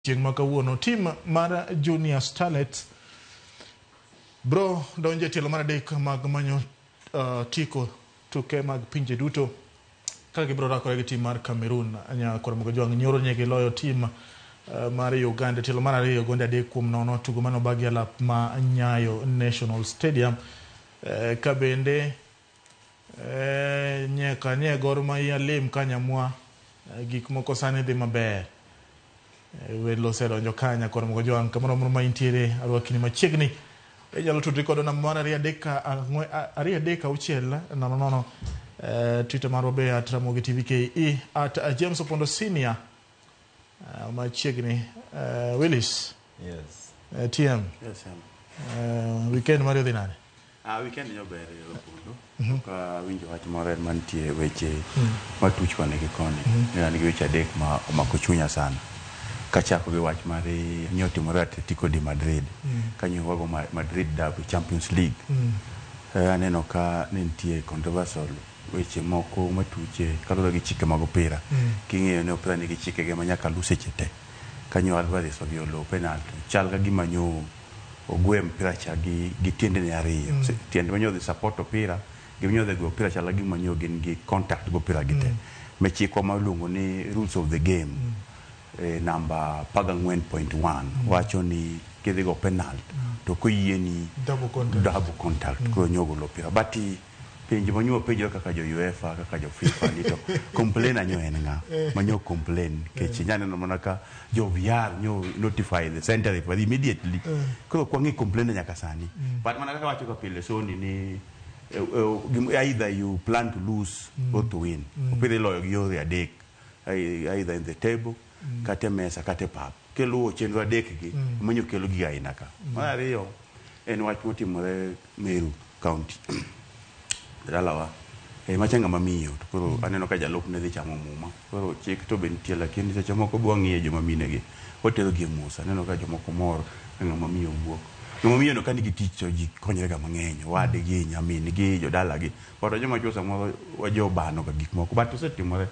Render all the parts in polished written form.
Chieng' ma kawuono tim mar Junior Starlets bro donjo e tielo mar adek mag manyo tiko tuke mag pinje duto ka gibro rakore gi tim mar Cameroon. Nyakwar Mogajwang' nyoro ne giloyo tim mar Uganda e tielo mar ariyo gonde 3-0, tugo mane obagi e lap ma Nyayo National Stadium. Ka bende nyaka nie Gor Mahia lim ka Nyamwa, gik moko sani dhi maber. Welo osedonjo ka Nyakwar Mogajwang', kamoro amora ma intiere arwakini machiegni. Inyalo tudri kodwa namba mar 2 3 2 3 6 0 0. Twitter marwa be at Ramogi TV KE, at James Opondo Senior. Machiegni Willis. Yes. TM. Yes, em. Weekend mari odhi nade? Ah, weekend nyo ber e Opondo. Ka winjo wach moro en mantie weche matuch koni gi koni. An gi weche adek ma omako chunya sana. Kachako gi wach mar nyo timore Atletico de Madrid. Kanyo wago Madrid Derby Champions League. Aneno ka ne nitie controversial weche moko matuche kaluwore gi chike mag opira. King'iyo ni opira nigi chikege ma nyaka lu seche te. Kanyo Alvarez odhi olo penalty. Chal ka gima nyo ogwe mpira cha gi tiendene ariyo. Tiende manyo odhi support opira, gi manyo odhi go opira chal ka gima nyo gin gi contact go opira gi te. Me chikwa ma iluongo ni rules of the game namba 14.1 wacho ni kidhi go penalty to koyieni Double contact. Double contact koro nyo golo opira. But penjo manyo wapenjore kaka jo UEFA, kaka jo FIFA, ni to complainer nyo en ng'a manyo complain, nikech inya neno mana ka jo VR nyo notify the center referee immediately. Koro ok wang'e complainer nyaka sani. But mana kaka wacho ga pile soni ni either you plan to lose or to win. Opira iloyo gi yore adek, either in the table, kata e mesa, kata e pap. Kiluwo chenro adek gi manyo kelo gigo aina ka. Mar ariyo en wach motimore Meru County, dalawa macha ng'ama miyo to koro aneno ka jalup ne dhi chamo muma. Koro chik to be nitie, lakini seche moko be wang'iye joma mine gi watero gi e mos. Aneno ka jomoko mor ka ng'ama miyo wuok. Ng'ama miyo no ka nigi tich to ji konyre ga mang'eny, owadgi, nyamin gi, jodalagi. But joma chuo samoro wajobano ga gik moko, but osetimore.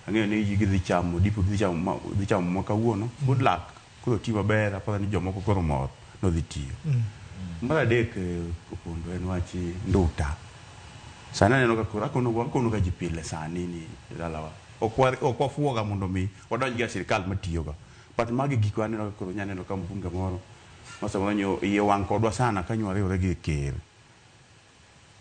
Ang'eyo ni gidhi chamo dipo, dhi chamo muma kawuono. Good luck. Koro ti maber, aparo ni jomoko koro mor nodhi tiyo. Mar adek, Opondo, en wach nduta. Sani aneno ka koro akono ga ji pile sani ni dalawa ok wafuoga mondo mi wadonj ga sirikal matiyoga. But magi gik aneno ka koro nya neno ka mbunge moro ma samoro nyo iye wang' kodwa sana ka nyo wariwore gi ker.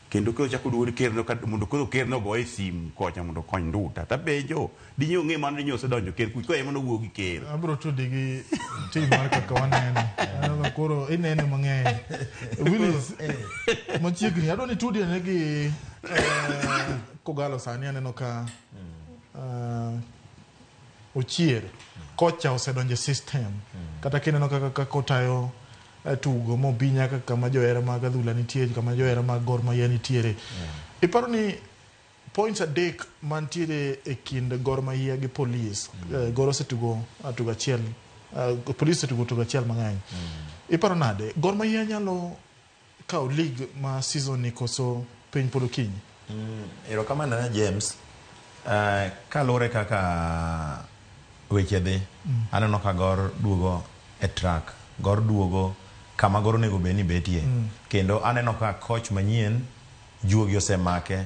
Kendo koro chako duogo ni ker no mondo koro ker no ogoye sim kocha mondo okony nduta. Tapenjo, dinyo ng'e mano dinyo osedonjo ker kuch koro ema nowuo gi ker. Abro tudi gi team mar kaka wanene. Aneno ka koro inene mang'eny. Willis, machiegni adwa ni tudi ane gi Kogalo sani aneno ka ochier. Kocha osedonjo e system. Kata kineno kaka otayo tugo mobi nyaka kama johera mag adhula nitie, kama johera mag Gor Mahia nitiere. Iparo ni points 3 mantiere e kind Gor Mahia gi Police. Gor osetugo tugo achiel, Police osetugo tugo achiel mang'eny. Iparo nade? Gor Mahia nyalo kawo league ma season ni koso piny pod okinyi? Erokamano ne James. Kaluwore kaka weche dhi, aneno ka Gor duogo e track. Gor duogo kama Gor onego bed ni betie. Kendo aneno ka coach manyien juogi osemake.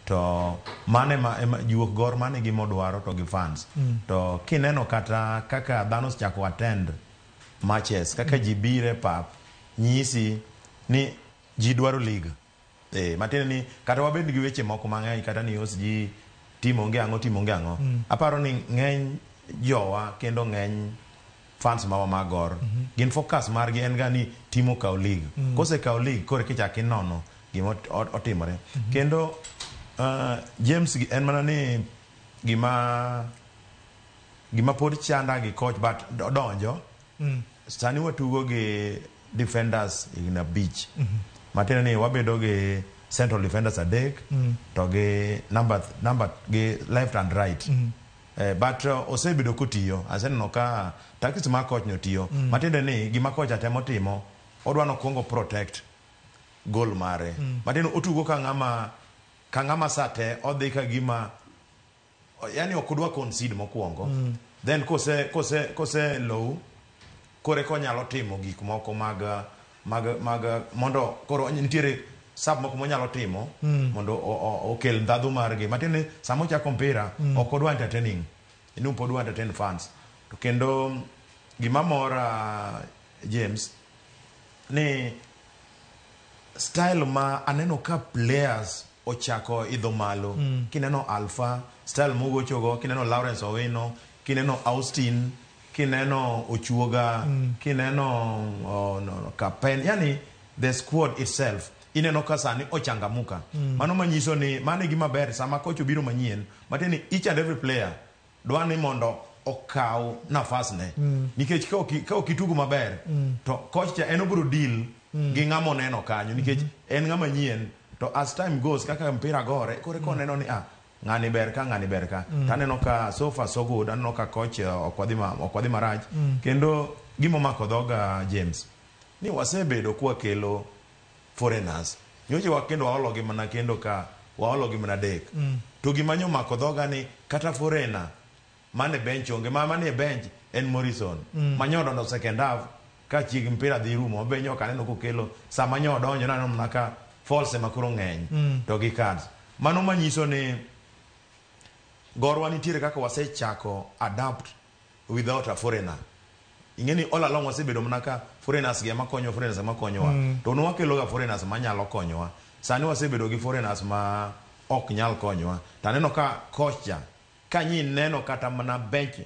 To mano ema juok Gor, mano e gima odwaro to gi fans. To kineno kata kaka dhano osechako attend matches, kaka ji biro e pap, nyisi ni ji dwaro league. Matiende ni kata wabed gi weche moko mang'eny kata ni os ji team onge ang'o, team onge ang'o. Aparo ni ng'eny jowa kendo ng'eny fans mawa mag Gor gin focus margi en ga ni team okaw league. Kosekaw league koro kichak inono gima otimore. Kendo James en mana ni gima pod chanda gi coach, but odonjo. Sani watugo gi defenders higni 5. Matiende ni wabedo gi central defenders adek to gi number gi left and right. But osebedo kotiyo. Aseneno ka tactics mar coach no tiyo. Matiende ni gima kocha temo timo, odwa nokwongo protect goal mare. Matiende ni otugo ka ng'ama sa te odhi ka gima yani ok odwa concede mokwongo. Then kose low. Koro eka onyalo timo gik moko mag mag mag mondo koro nitiere sub moko monyalo timo mondo okel ndhadhu margi. Matiende ni sama ochako mpira ok odwa entertaining. Ni pod odwa entertain fans. To kendo gima mora James ni style ma aneno ka players ochako idho malo kineno Alpha style mogochogo kineno Lawrence Owino kineno Austin kineno Ochuoga kineno oh, no, no, Kapen yani the squad itself ineno ka sani ochangamuka mano manyiso ni mano e gima ber sama coach obiro manyien matiende ni each and every player dwa ni mondo okaw nafas ne nikech ka ok itugo maber to coach cha en obiro deal gi ng'ama oneno kanyo nikech en ng'ama nyien to as time goes kaka mpira gore koro eka oneno ni ah ng'ani ber ka ng'ani ber ka to aneno ka so far so good aneno ka coach ok wadhi marach kendo gima omako dhoga James ni wasebedo kwakelo foreigners nyocha wa kendo waologi mana kendo ka waologi mana adek to gima nyomako dhoga ni kata foreigner mane bench onge ma manie bench en Morrison ma nyodonjo second half ka chiegni mpira dhi rumo be nyoka aneno kokelo sama nyo odonjo naneno mana ka falls ema koro ng'eny to gi cards mano manyiso ni gorwa nitiere kaka wasechako adapt without a foreigner ing'e ni all along wasebedo mana ka foreigners gi ema konyowa foreigners ema konyowa to ne wakelo ga foreigners manyalo konyowa sani wasebedo gi foreigners ma ok nyal konyowa to aneno ka coach cha ka nyi neno kata mana bench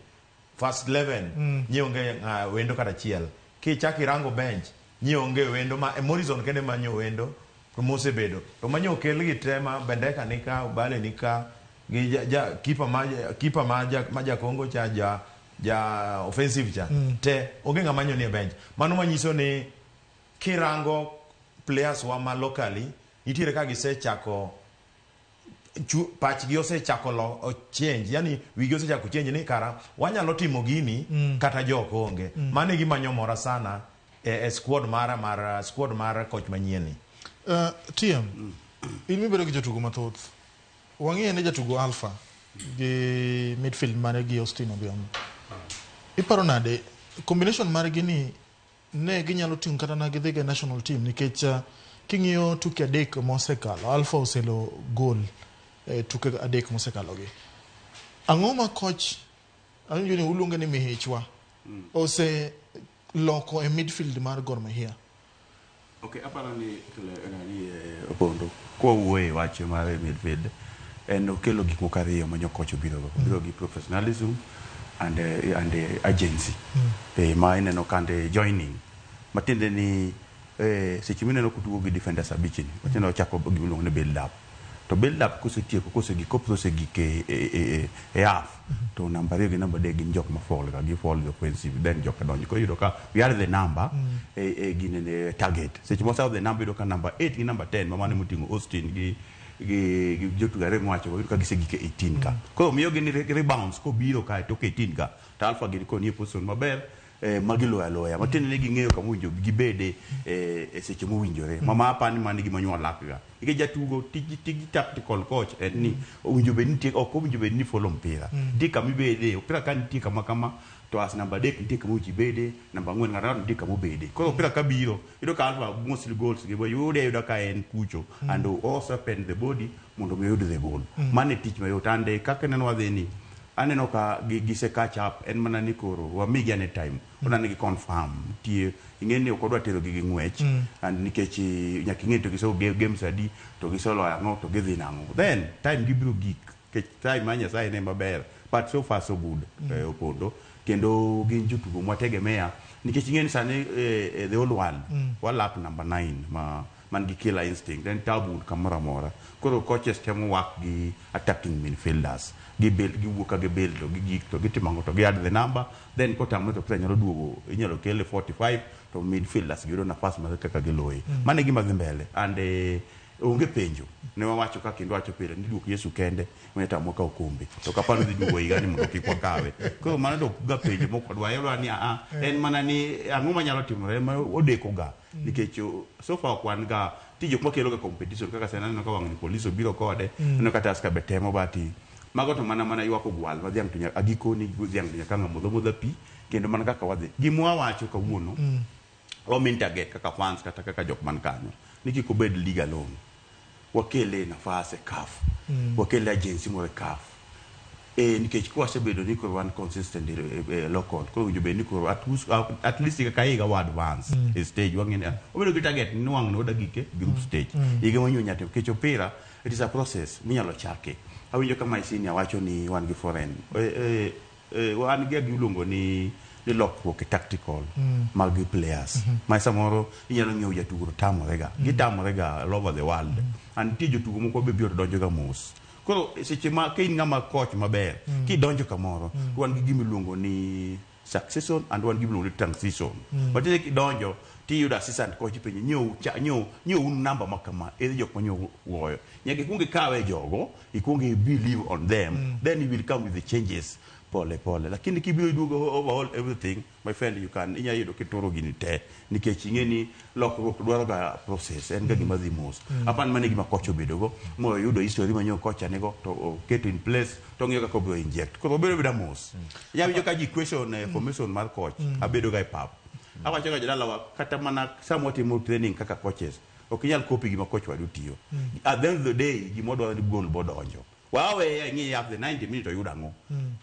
first 11 nyi onge wendo kata achiel kichak irango bench nyi onge wendo ma Morrison kende ma nyo wendo to mosebedo to manyo okel gi te ma Bendeka ni ka Obale ni ka gi ja, ja keeper ma ja Congo cha ja ja offensive cha te onge ng'ama nyo ni e bench mano manyiso ni kirango players wa ma locally nitiere ka gisechako pachgi osechako change yani wigi osechako change ni kara wanyalo timo gini kata jok onge mano e gima nyomora sana e squad mara mar squad mar coach manyien ni. TM, in mibedo gi jotugo mathoth. Wang'iyo ni jatugo Alpha gi midfield mare gi Austin Odhiambo. Iparo nade combination margi ni ne ginyalo ting'o kata na gidhi go e national team nikech king'iyo tuke adek mosekalo Alpha oselo goal e tuke adek mosekalo gi. Ang'o ma coach awinjo ni uluonge ni mihichwa ose loko e midfield mar Gor Mahia? Ok, aparo ni nani Opondo kwawuoye e wach mar midfield en okelo gik moko ariyo ma nyokoch obiro go. Obiro gi professionalism and agency. Ma ineno kande joining. Matiende ni seche mineno kotugo gi defenders abich ni, matiende ochako gima iluongo ni build up. To build up kosetieko kosegik kopro osegik e half to namba ariyo gi namba adek gin jok ma fall ga gi fall the offensive then jok donjo koro iyudo ka we are the number e ginene target seche mose the number iyudo ka namba 8 gi namba 10 ma mano moting'o Austin gi jotugo ariyo miwacho go iyudo ka gisegik e 18 ka koro miyo gi ni rebounds kobiro kae tok 18 ka to Alpha gin koni e position maber ma giloyo aloya matiende ni ging'eyo kama owinjo gibede e seche mowinjore ma apani mano e gima nyo walak ga nikech jatugo tij tactical coach en ni owinjo bed ni nitie ok owinjo bed ni follow mpira nitie kama ibede opira ka nitie kama kama to as namba adek nitie kama owinjo ibede namba ang'wen ng'ato nitie kama obede koro opira ka biro iyudo ka Alpha mostly goals gi yude ayuda ka en kucho and also open the body mondo mi oyud the goal mano e tich mayot and kaka ineno wadhi ni aneno ka gise catch up en mana ni koro wamigi ane time odwa ni gi confirm tie ing'e ni ok odwa tero gi gi ng'wech and nikech nyaka ing'e to gisego games adi to giseloyo ang'o to gidhi nang'o then time gibiro gik nikech time mar Nyasaye ne maber but so far so good Opondo kendo gin jotugo mwategemea nikech ing'e ni sani the whole world walak number 9 ma man gi killer instinct en tabu kamoro amora koro coaches temo work gi attacking midfielders gi build giwuok ka gi build to gigik to gitimo ang'o to gi add the number then kotamre to pesa nyalo duogo inyalo kele 45 to midfielders giyudo nafas mar kaka giloye mano e gima dhi mbele and onge penjo ne wawacho kaka kendo wacho pile ni duok Yesu kende mane tamwa kawo kombe to kaparo dhi duogo higa ni mondo kik wakawe koro mano to ga penjo mok wadwa yudwa ni aa en mana ni ang'o manyalo timore ma odeko ga nikech so far ok wan ga ti jok makelo ga competition kaka sani aneno ka wang' ni police obiro kode aneno ka Tusker be temo but mago to mana ywak ogwal ma dhiang' to nyaka agiko ni dhiang' to nyaka ng'a modho modha pi Kendo mana kaka wadhi. Gima wawacho kawuono, wamin target kaka fans kata kaka jok man kanyo, ni kik obed league alone. Wakele nafas e CAF. Wakele agency moro e CAF. E, nikech kwasebedo ni koro wan consistent e local, koro owinjo bed ni koro at least higa ka higa wa advance e stage wang'e ni wabedo gi target ni wang' ne gike group stage. Higa manyien nyaka nikech opira it is a process minyalo chake. Awinjo ka my senior wacho ni wan gi foreign. Wan gi gima iluongo ni lokruok e tactical mag players. Ma samoro inyalo ng'iewo jatugo to tamore ga. Gitamore ga all over the world. And nitie jotugo moko be biro to donjo ga mos. Koro seche ma ka in ng'ama coach maber, kidonjo kamoro, to wan gi gima iluongo ni succession and wan gi gima iluongo ni transition. Matiende kidonjo tiyudo assistant coach ipenjo nyiew nyiew un namba ma kama ere jok ma nyiew goyo. Nyaka ikuong ikawe jogo, ikuong i believe on them, then you will come with the changes pole pole. Lakini kibiro iduogo overhaul everything, my friend, you can inya yudo kituro gini te nikech ing'e ni lokruok dwaro ga process en ga gima dhi mos. Apani mano e gima coach obedogo moyudo history manyo kocha nigo to oketo in place to ong'iyo kaka obiro inject. Koro obedo abeda mos. Inya winjo ka ji question formation mar coach abedo ga e pap. Awacho ga jodalawa kata mana sama watimo training kaka coaches ok inyal copy gima coach wadu tiyo. At the end of the day gima odwaro ni goal bodonjo. Wawe ng'i after 90 minutes oyudo ang'o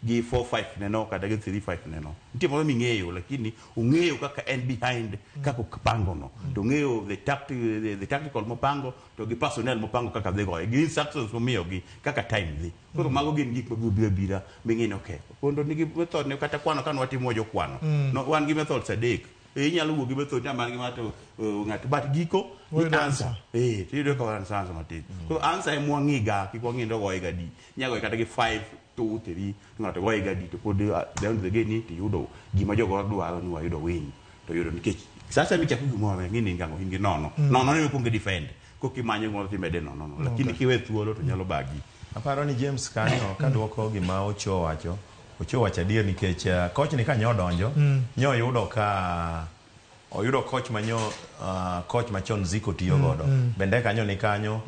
gi 4-5 neno kata gi 3-5 neno nitie moro ming'eyo lakini ong'eyo kaka en behind kaka opango no to ong'eyo the tactical mopango to gi personnel mopango kaka dhi goye gi instructions momiyogi kaka time dhi koro mago gin gik mabiro biro abira ming'e ni okay Kondo nigi method ne kata kwano kane watimo jokwano no, wan gi methods adek. Inyalo wuok gi method ni man gi ng'ato ng'ato but giko ni Wayudo answer answer. Tiyudo ka wan answer matin koro answer ema wang'iga kik wang'i ni ogoye gadi inyalo goye kata gi 5 2 3 to ng'ato goye gadi to pod the end of the day ni tiyudo gima jogo dwaro ni wayudo win to yudo nikech sasa michako gimoro ng'i ni in in gi nono nono ni okuongo defend koka imanyo gimoro timede nono no lakini kiwe thuolo to nyalo bagi. Aparo ni James kanyo kaduoko gima Ocho wacho, Ocho wacho adier nikech coach ni kanyo odonjo, nyo oyudo ka oyudo coach manyo coach machon Zico tiyo godo. Bende kanyo ni kanyo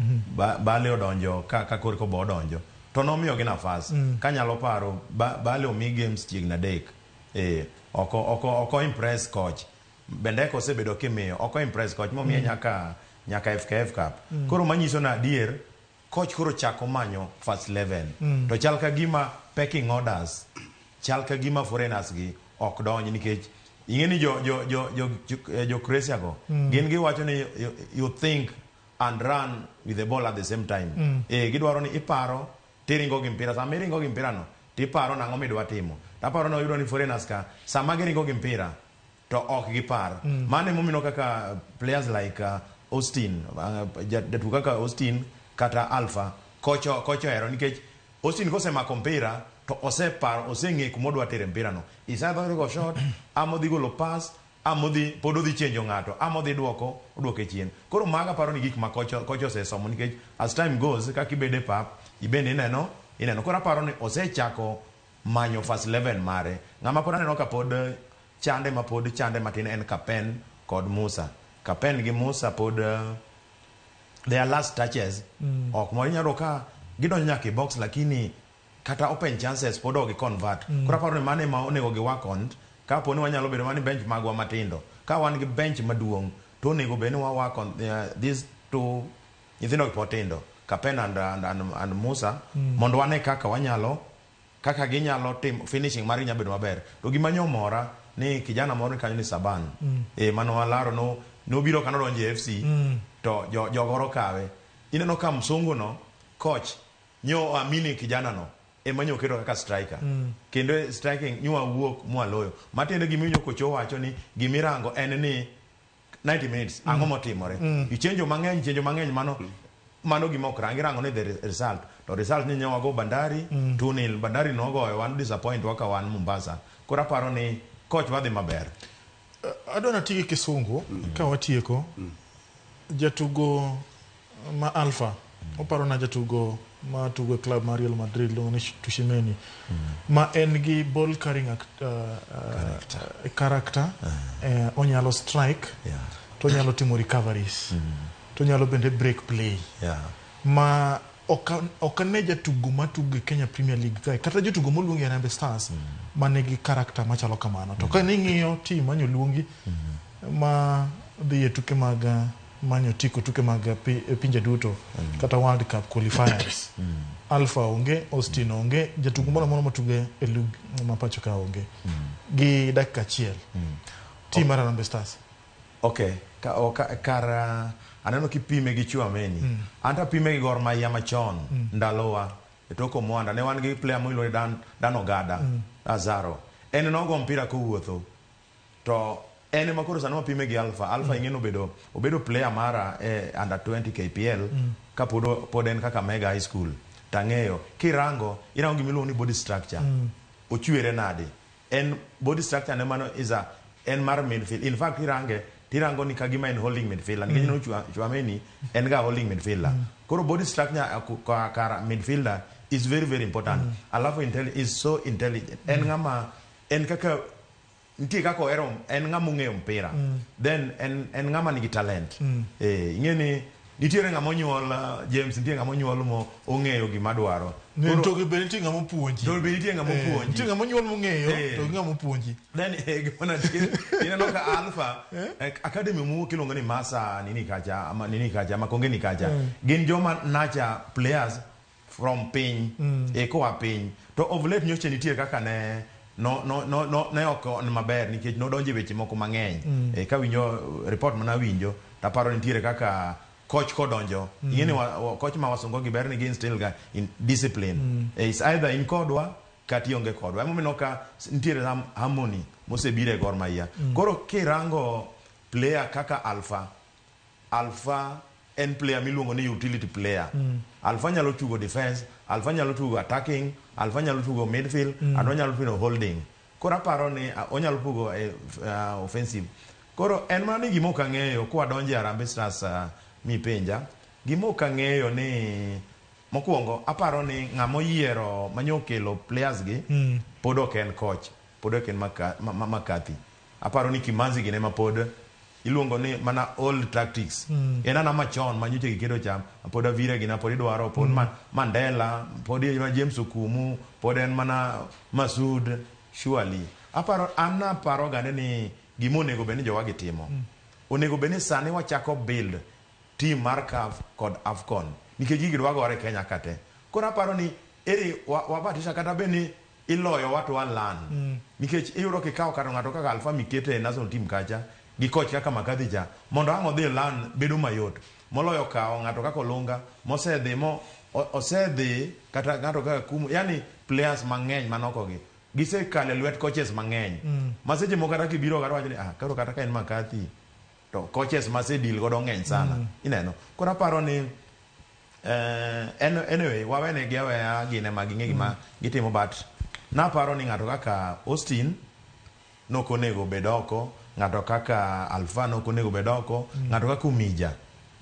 Bale odonjo ka korka bo odonjo to nomiyogi nafas. Kanyalo paro Bale omi games chiegni adek. Oko impress coach. Bendeka osebedo kimiyo oko impress coach momiye nyaka FKF Cup. Koro manyiso na adier coach koro chako manyo first 11 to chal ka gima pecking orders chal ka gima foreigners gi ok donj nikech ing'e ni jo Croatia go gin giwacho ni you think and run with the ball at the same time. Gidwaro ni iparo tiringo gi mpira sama iringo gi mpira no tiparo nang'o midwa timo taparo ni oyudo ni foreigners ka sama giringo gi mpira to ok gipar. Mano emomiyo kaka players like Austin jatugo kaka Austin kata Alpha kocho ohero nikech Austin kosemako mpira to oseparo oseng'e kuma odwa tere mpira no isadhi go shot ama odhi golo pass ama odhi pod odhi chenjo ng'ato ama odhi duoko oduoke chien koro mago aparo ni gik ma kocha osesomo nikech as time goes kaka ibedo e pap ibende ineno koro aparo ni osechako manyo first 11 mare ng'ama pod aneno ka pod chande ma pod chande matin en Kapen kod Musa Kapen gi Musa pod their last touches ok moro inyalo ka gidonjo nyaka e box lakini kata open chances pod ok gi convert. Koro aparo ni mano ema onego gi work on kapo ni wanyalo bedo mani bench magwa matindo ka wan gi bench maduong' to onego bed ni wa work on these two nyithindo gi pod tindo Kapen and Musa mondo wane kaka wanyalo kaka ginyalo timo finishing margi nyalo bedo maber to gima nyomora ni kijana moro ni kanyo ni Saban mano walaro no nobiro kano donjo e FC to jogoro kawe ineno ka msungu no coach nyo amini kijana no ema nyo keto kaka striker kendo e striking nyo wuok mwaloyo matiende gimiwinjo kocho wacho ni gimirango en ni 90 minutes ang'o motimore ichenjo mang'eny chenjo mang'eny mano gima ok rang irango ni the result to result ni nyawago Bandari 2-0 Bandari nogoyo wan disappoint waka wan Mombasa koro aparo ni coach wadhi maber. Adwa nati gi kisungu ka watieko jatugo ma Alpha oparo na jatugo ma tugo e club mar Real Madrid iluongo ni Tchouameni ma en gi ball carrying character onyalo strike to onyalo timo recoveries to onyalo bende break play ma ok ane jatugo matugo e Kenya Premier League kae kata jotugo moluongi e Harambee Stars. manigi karakta machalo kamano. To ka ning'iyo team manyoluongi ma dhi e tuke mag manyo tiko tuke mag pinje duto kata World Cup qualifiers. Alpha onge, Austin onge, jatugo moro amora matugo e lig ma pacho ka onge. Gi dakika achiel. Team mar Harambee Stars. Okay, ka, o, ka, kar aneno kipime gi Tchouameni. Anto apime gi Gor Mahia machon ndalowa e tok Omwanda ne wan gi player miluongo ni Dan Ogada Azaro. En nogo mpira kowuotho to en ema koro sani wapime gi Alpha. Alpha ing'e nobedo obedo player mara e under 20 KPL kapod pod en Kakamega High School. Tang'eyo kirango irango gimiluongo ni body structure. Ochwere nade? En body structure ne mano is a en mar midfield. In fact irange tirango ni kagima en holding midfielder nikech mm. Tchouameni en ga holding midfielder. Koro body structure kar midfielder is very very important. Alafu is so intelligent. En ng'ama en kaka nitie kaka ohero en ng'ama ong'eyo mpira. Then en ng'ama nigi talent. Ing'e ni nitiere ng'ama onyuol James nitie ng'ama onyuol mo ong'eyo gima dwaro. To be nitie ng'ama opuonji. To be nitie ng'ama opuonji. Nitie ng'ama onyuol mong'eyo to gi ng'ama opuonji. Then gimana ineno ka Alpha academy mowuok iluongo ni Masa nini kacha ama nini kacha Makonge ni kacha gin joma nacha players from piny koa piny to of late nyocha nitie kaka ne no no no no ne ok on maber nikech nodonjo e weche moko mang'eny. Kawinjo report mana winjo taparo nitiere kaka coach kodonjo ing'e ni coach ma wasungo gi ber ni gi instill ga in discipline. Is either in kodwa kata ionge kodwa emomiyo ka nitiere harmony mosebiro e Gor Mahia. Koro kirango player kaka Alpha, Alpha en player miluongo ni utility player. Alpha nyalo tugo defense, Alpha nyalo tugo attacking, Alpha nyalo tugo midfield, Alpha nyalo tugo holding. Koro aparo ni onyalo tugo offensive. Koro en mana ni gima ok ang'eyo kwadonjo e Harambee Stars mipenja, gima ok ang'eyo ni mokwongo aparo ni ng'ama oyiero manyokelo players gi pod ok en coach, pod ok en McCarthy. Aparo ni Kimanzi gine ma pod iluongo ni mana old tactics. En ana machon manyocha giketo cha pod Avira gina pod idwaro pod Mandela pod en James Okumu pod en mana Masud surely. Aparo an aparo gane ni gima onego bed ni jowa gitimo. Onego bed ni sani wachako build team mar CAF kod AFCON nikech gigi dwa gore Kenya ka te. Koro aparo ni eri wabatisha kata bed ni iloyo wa to walan. Nikech iyudo kikawo kata ng'ato kaka Alpha mikete e national team kacha gi coach kaka McCarthy cha mondo ang' odhi lan bedo mayot moloyo kawo ng'ato kaka Olunga mosedhi mo osedhi kata ng'ato kaka Kumu yani players mang'eny manoko gi gisekalo e lwet coaches mang'eny ma seche moko kata kibiro kata wacho ni ah koro kata ka en McCarthy to coaches masedeal godo ng'eny sana ineno koro aparo ni anyway wawene gi aweya gin ema ging'e gima gitimo but naparo ni ng'ato kaka Austin nok onego bed oko ng'ato kaka Alpha nok onego bed oko ng'ato kaka Umija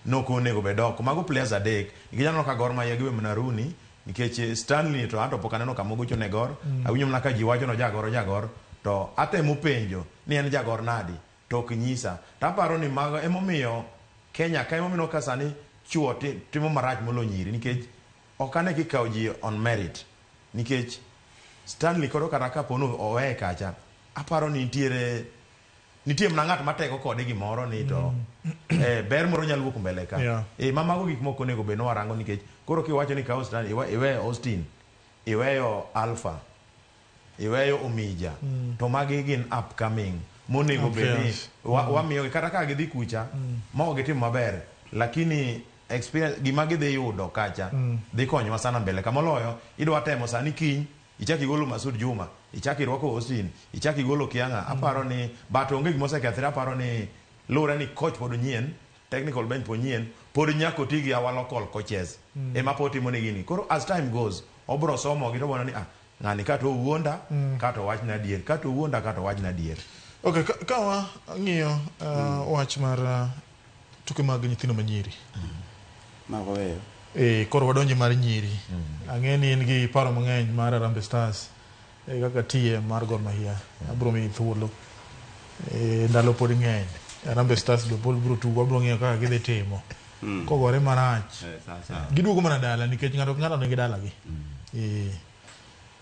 nok onego bed oko mago players adek nikech aneno ka Gor Mahia giwe mana Rooney nikech Stanley to anto pok aneno kama ogocho ne Gor awinjo mana ka ji wacho no jagor jagor to atemo penjo ni en jagor nadi to ok nyisa to aparo ni mago emomiyo Kenya ka emomiyo ka sani chuo timo marach molo nyiri nikech ok ane kikawo ji on merit nikech Stanley koro kata kapo ni oweye kacha aparo ni nitie mana ng'at matego kode gimoro ni to ber moro nyalo wuok mbele ka. Ma mago gik moko onego bed ni warango nikech koro kiwacho ni kawo Stanley iweyo Austin iweyo Alpha iweyo Omija to magi gin upcoming monego bed ni wamiyogi kata ka gidhi kucha ma ok gitimo maber lakini experience gima gidhi yudo kacha dhi konyowa sana mbele ka moloyo idwa temo sani kiny ichak igolo Masud Juma ichak irwako Austin ichak igolo Kianga aparo ni but onge gima osekethre aparo ni luwre ni coach pod nyien technical bench pod nyien pod nyaka oti gi our local coaches ema pod timo ne gini koro as time goes obro somo gi to oboneno ni ah ng'ani kata owuonda kata owachna adier kata owuonda kata owachna adier. Okay, ka wang'iyo wach mar tuke mag nyithindo manyiri. Mago weyo. Koro wadonje mar nyiri. Ang'e ni in gi paro mang'eny mar Harambee Stars kaka TM mar Gor Mahia. Abiro miyi thuolo. Ndalo pod ng'eny. Harambee Stars be pod biro tugo, wabiro ng'iyo kaka gidhi timo. Kogore marach. Giduogo mana dala nikech ng'ato ka ng'ato nigi dalagi.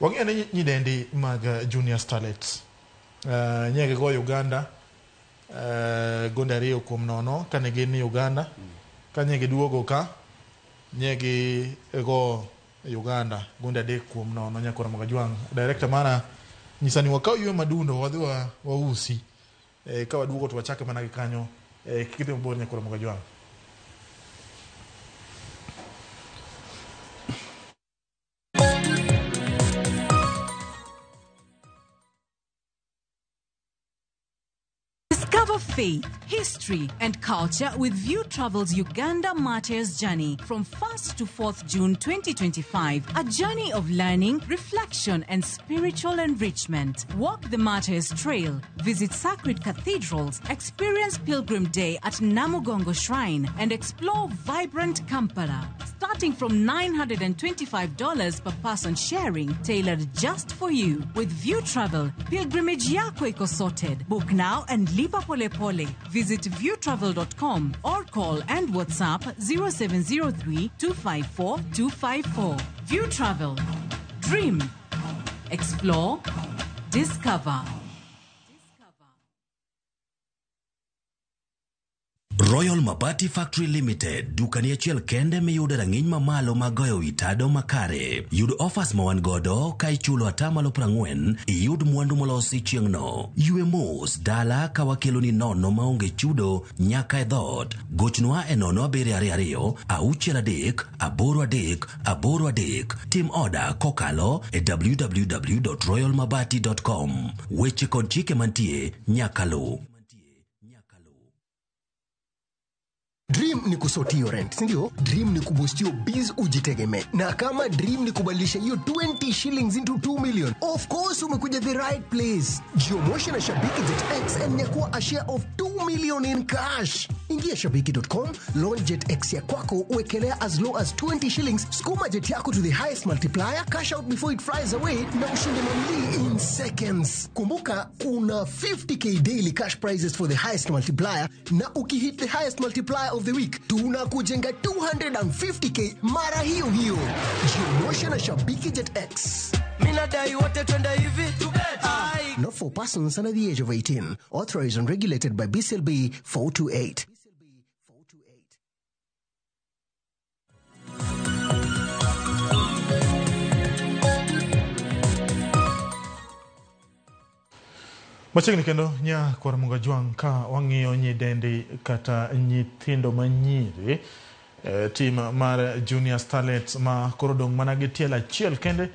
Wang'eyo ni nyidendi mag Junior Starlets nye gigoyo Uganda gonde 2-0 kane gin Uganda. Kanye giduogo ka nye gigo Uganda gonde 3-0 nyakora Mogajwang. Director mara nyisa ni wakaw ywe madundo wadhi wausi ka waduogo to wachake mana gi kanyo kik idhi mabor nyakora Mogajwang. Discover faith, history, and culture with View Travel's Uganda Martyrs Journey from 1st to 4th June 2025. A journey of learning, reflection, and spiritual enrichment. Walk the Martyrs Trail, visit sacred cathedrals, experience Pilgrim Day at Namugongo Shrine, and explore vibrant Kampala. Starting from $925 per person sharing, tailored just for you. With View Travel, pilgrimage yako iko sorted. Book now and lipa pole pole. Visit viewtravel.com or call and WhatsApp 0703 254 254. View Travel. Dream. Explore. Discover. Royal Mabati Factory Limited, dukani achiel kende miyudo rang'iny mamalo mag goyo wi tado makare. Yud offers ma wan godo ka ichulo 40% iyud mwandu molosi chieng'no. Ywe mos dala ka wakeloni nono maonge chudo nyaka e dhoot. Gochnwa e 0722 63 83 83. Tim oda kokalo e www.royalmabati.com. Weche kod chike mantie nyaka luw. Dream ni kusort hiyo rent, si ndio? Dream ni kuboost hiyo biz ujitegemee. Na kama dream ni kubadilisha hiyo 20 shillings into 2 million, of course umekuja the right place. Jiomoshe na Shabiki Jet X and nyakua a share of 2 million in cash. Ingia shabiki.com, launch Jet X ya kwako, uwekelea as low as 20 shillings, skuma jet yako to the highest multiplier, cash out before it flies away na ushinde mamili in seconds. Kumbuka kuna 50k daily cash prizes for the highest multiplier, na ukihit the highest multiplier of the week tunakujenga 250k mara hiyo hiyo. Jiomoshe na Shabiki Jet X. Minadai wote twende hivi. Not for persons under the age of 18. Authorized and regulated by BCLB 428. Machiegni kendo nyakwar Mogajwang' ka wang'iyo nyidendi kata nyithindo manyiri tim mar Junior Starlets ma koro dong' mana gi tielo achiel kende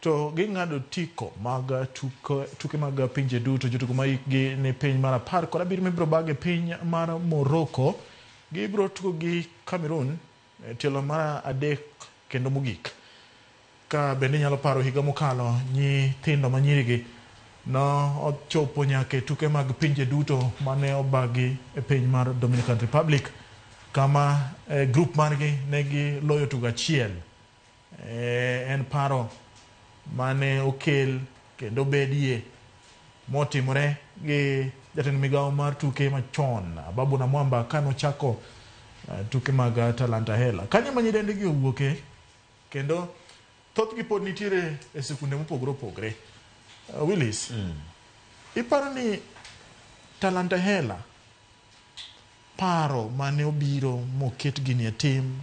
to ging'ado tiko mag tuke mag pinje duto. Jotugo ma hikgi ni piny mar 17 mibiro bag e piny mar Morocco gibiro tugo gi Cameroon tielo mar 3 kendo mogik. Ka bende inyalo paro higa mokalo nyithindo manyirigi no ochopo nyaka e tuke mag pinje duto mane obagi e piny mar Dominican Republic kama group margi negi loyo tugo achiel. En paro mane okel kendo bedie motimore gi jatend migawo mar tuke machon Ababu Namwamba kanochako tuke mag Talanta Hela. Kanyo ma nyidendigi owuoke kendo thothgi pod nitiere e sikunde mopogore opogore. Willis, iparo ni Talanta Hela paro mane obiro moket gini e tim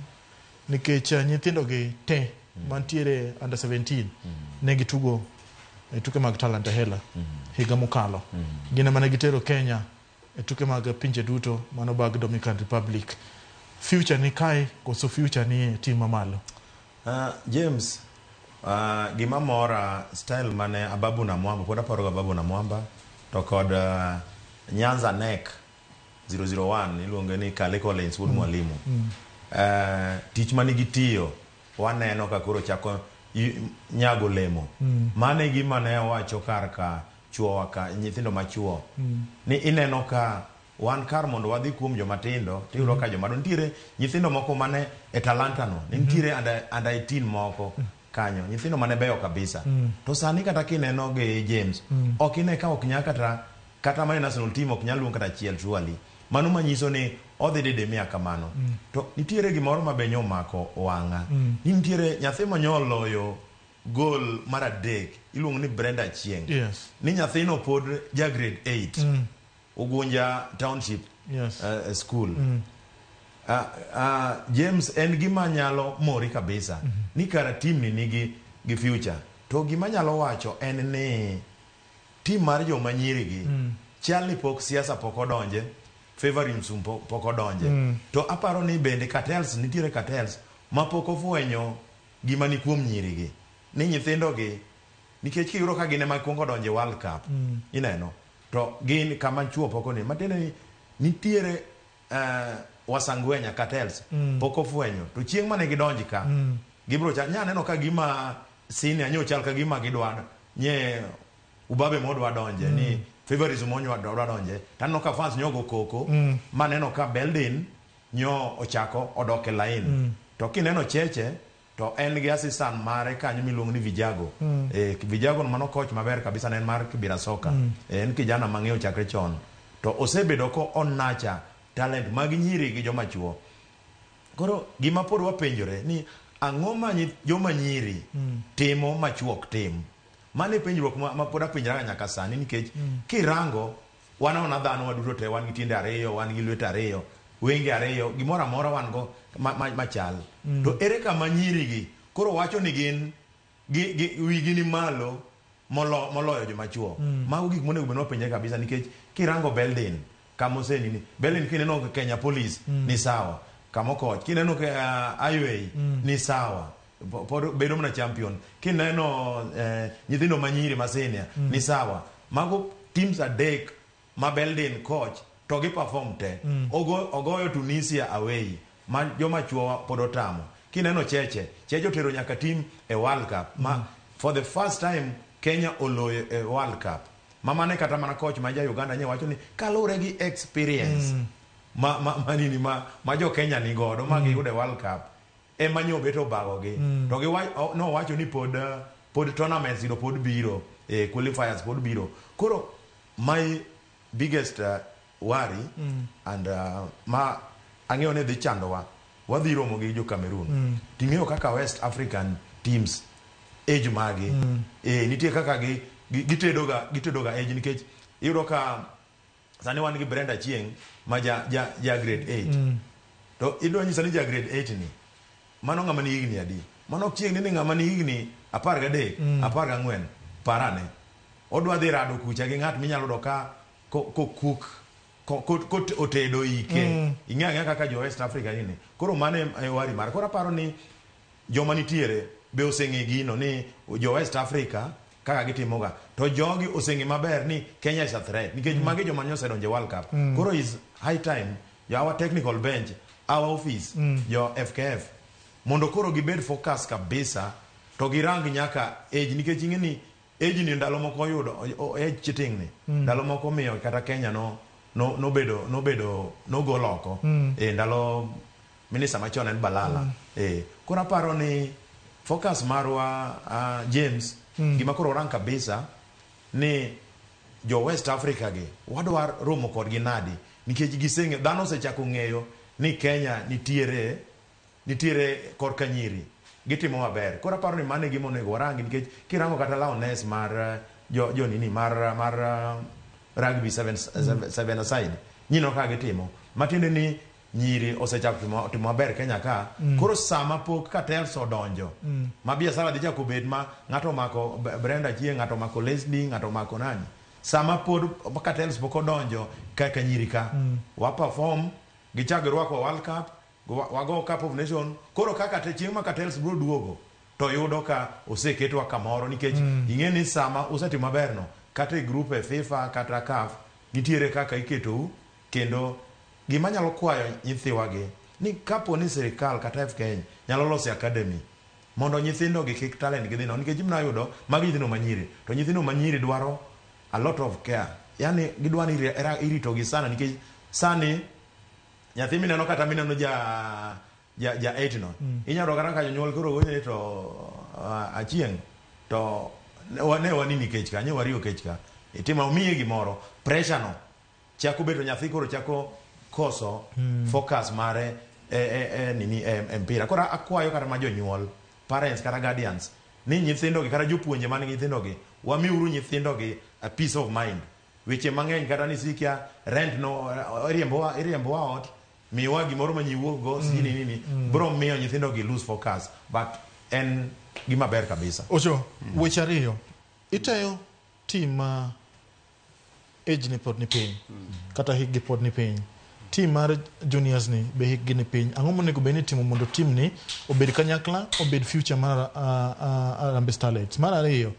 nikech nyithindo gi te mantiere under 17 ne gitugo e tuke mag Talanta Hela higa mokalo. Gin ema ne gitero Kenya e tuke mag pinje duto mano bag Dominican Republic. Future ni kae koso future ni e tim mamalo? James, gima mora style mane Ababu Namwamba, pod aparo ga Ababu Namwamba to kod Nyanza Nek 001 iluonge ni Kale Collins wuod Mwalimu. Tich mane gitiyo waneno ka koro chako nyago lemo. Mane gima ne owacho kar ka chuo ka nyithindo machuo. Ni ineno ka wan kar mondo wadhi kuom joma tindo tiyudo ka joma nitiere nyithindo moko mane e talanta no nitiere under 18 moko kanyo nyithindo mane beyo kabisa. To sani kata kineno gi James ok ine ka ok nya kata mane national team ok nyal luong kata achiel surely. Mano manyiso ni odhi didemia kamano. To nitiere gimoro ma be nyomako wang'a. Ni nitiere nyathi manyoloyo gol mar adek iluongo ni Brenda Achieng. Yes. Ni nyathino pod ja grade 8. Ugunja Township Yes. School. James en gima nyalo mori kabisa ni kara team ni nigi gi future. To gima nyalo wacho en ni team mar joma nyiri gi chal ni pok siasa pok odonje, favorism pok odonje. To aparo ni bende cartels nitiere, cartels ma pok ofwenyo gima ni kuom nyiri gi ni nyithindo gi, nikech kiyudo ka gin ema gikwongo donjo e World Cup, ineno to gin kama chuo pok oneno, matiende ni nitiere wasangwenya cartels pok ofwenyo. To chieng' mane gidonj ka gibiro cha nya neno ka gima senior nyo chal ka gima gidwa nye ubabe modwa donje ni favorism monywa dwa donje. Taneno ka fans nyogo koko maneno ka Beldin nyo ochako odok e line. To kineno Cheche to en gi assistant mare kanyo miluongo ni Vijago. Vijago mano coach maber kabisa ne en mar Kibira Soka. En kijana mang'eyo chakre chon to osebedo ko onacha talent mag nyiri gi joma chuo. Koro gima pod wapenjore ni ang'o ma joma nyiri timo ma chuo ok tim? Mano e penjruok ma pod apenjraga nyaka sani, nikech kirango wan aona dhano waduto te wan gi tiende ariyo, wan gi lwete ariyo, wenge ariyo, gimoro amora wan go machal. To ere kama nyiri gi koro wacho ni gin gi wigi ni malo moloyo joma chuo? Mago gik monego bed ni wapenjre kabisa, nikech kirango Beldin kama osenini Beldin, kineno Kenya Police ni sawa kama okoch, kineno Highway ni sawa, pod bedo mana champion, kineno nyithindo manyiri ma senior ni sawa. Mago teams adek ma Beldin coach to gi perform te. Ogoyo Tunisia away ma joma chuo pod otamo. Kineno Cheche, Cheche otero nyaka team e World Cup ma for the first time Kenya oloyo e World Cup. Ma mane kata mana coach ma ja Uganda nye wacho ni kaluwore gi experience ma nini ma jo Kenya ni godo ma giyudo e World Cup ema nyo bet obagogi. To gi nowacho ni pod tournaments go pod biro, qualifiers pod biro. Koro my biggest worry and ma ang'eyo ni dhi chandowa, wadhi romo gi jo Cameroon. Ting'eyo kaka West African teams age magi nitie kaka gi gitedoga age, nikech iyudo ka sani wan gi Brenda Chieng ma ja grade 8. To idwa nyisa ni ja grade 8 ni mano ng'ama ni higni adi? Mano ok chiegni ni ng'ama ni higni 13, 14. Parane odwa dhi rado kucha gi ng'at minyalo yudo ka kokuk ko otedo ike. Ing'eyo ang'eya kaka jo West Africa nini. Koro mano e worry mara. Koro aparo ni joma nitiere be oseng'e gino ni jo West Africa kaka gitimoga, to jogi oseng'e maber ni Kenya is a threat, nikech magi joma nyosedonjo e World Cup. Koro is high time jo our technical bench, our office, jo FKF mondo koro gibed focus kabisa to girang nyaka age, nikech ing'e ni age ni ndalo moko oyudo age cheating ni ndalo moko miyo kata Kenya no nobedo nogol oko ndalo minister machon en Balala. Koro aparo ni focus marwa, James, gima koro orang kabisa ni jo West Africa gi wadwa romo kodgi nadi, nikech giseng'e dhano osechako ng'eyo ni Kenya nitiere korka nyiri gitimo maber. Koro aparo ni mano e gima onego warangi, nikech kirango kata Lioness mar jo nini mar rugby seven aside nyino kaka gitimo, matiende ni nyiri osechako timo maber Kenya ka. Koro sama pok cartels odonjo ma biashara dhi chako bet ma ng'ato omako Brenda Chieng, ng'ato omako Leslie, ng'ato omako nani, sama pod cartels pok odonjo kaka nyiri ka wa perform gichak girwako World Cup, wago Cup of Nation. Koro kaka te chieng' ma cartels biro duogo to yudo ka oseketwa kamoro, nikech ing'e ni sama usetimo maber no kata e group e FIFA kata CAF nitiere kaka iketou. Kendo gima nyalo kwayo nyithiwagi ni kapo ni sirikal kata FKN nyalo loso academy mondo nyithindo gi kik talent gi dhi nono, nikech gima yudo magi nyithindo manyiri, to nyithindo manyiri dwaro a lot of care, yani gidwa ni iritogi sana, nikech sani nyathi mineno kata mineno ja 8 no inyalo yudo kata ka jonyuol koro gochone to Achieng to ne wanini kech ka nye wariyo kech ka itimo miye gimoro, pressure no chako bedo, nyathi koro chako koso focus mare e nini e mpira. Koro akwayo kata ma jonyuol, parents kata guardians. Ni nyithindo gi kata jopuonje man gi nyithindo gi, wamiuru nyithindo gi a peace of mind. Weche mang'eny kata ni sikia rent no iriembowa iriembowa ot, miwa gimoro ma nyiwuok go, sijui ni nini, bro miyo nyithindo gi lose focus, but en gima ber kabisa. Ocho, weche ariyo. Itayo team ma age ni pod ni piny, kata hikgi pod ni piny. Team mar juniors ni be hikgi ni piny. Ang'o monego bed ni itimo mondo team ni obed kanyakla, obed future mar Harambee Starlets? Mar ariyo,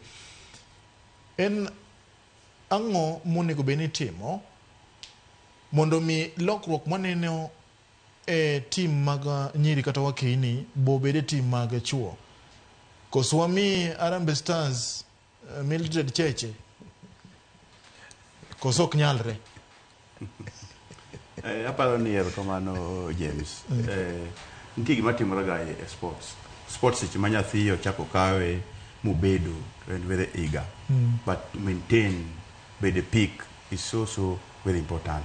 en ang'o monego bed ni itimo mondo mi lokruok maneno e team mag nyiri kata wakeini bo obed e team mag chuo? Koso wami Harambee Stars Mildred Cheche? Koso ok nyalre? Aparo ni erokamano James. Nitie gima timore ga e sports. Sports seche ma nyathi ochako kawe mobedo to en very eager. But to maintain bedo e peak is so so very important.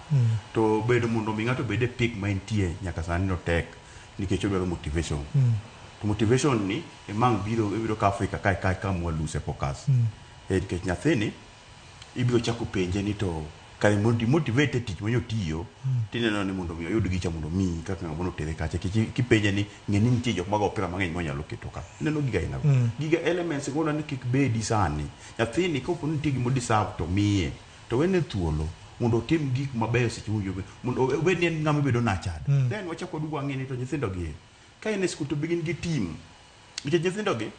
To bedo mondo mi ng'ato obed e peak ma entie nyaka sani no tek nikech odwaro motivation. To motivation ni emang biro ibiro ka Africa kae kae kama walose focus. Nikech nyathini ibiro chako penje ni to kare mondo imotivate e tich manyo tiyo tineno ni mondo mi oyud gicha mondo miyi kaka ng'ama notere kacha nikech kipenje ni ng'e ni nitie jok mago opira mang'eny monyalo keto ka ineno giga aina go giga elements go ni kik bedi sani nyathini kopo ni nitie gima deserve to miye to wene thuolo mondo otim gik mabeyo seche mowinjo mondo obed ni en ng'ama bedo nurtured then wachako waduogo wang'e ni to nyithindo gi ka en e skul to be gin gi team nikech nyithindo gi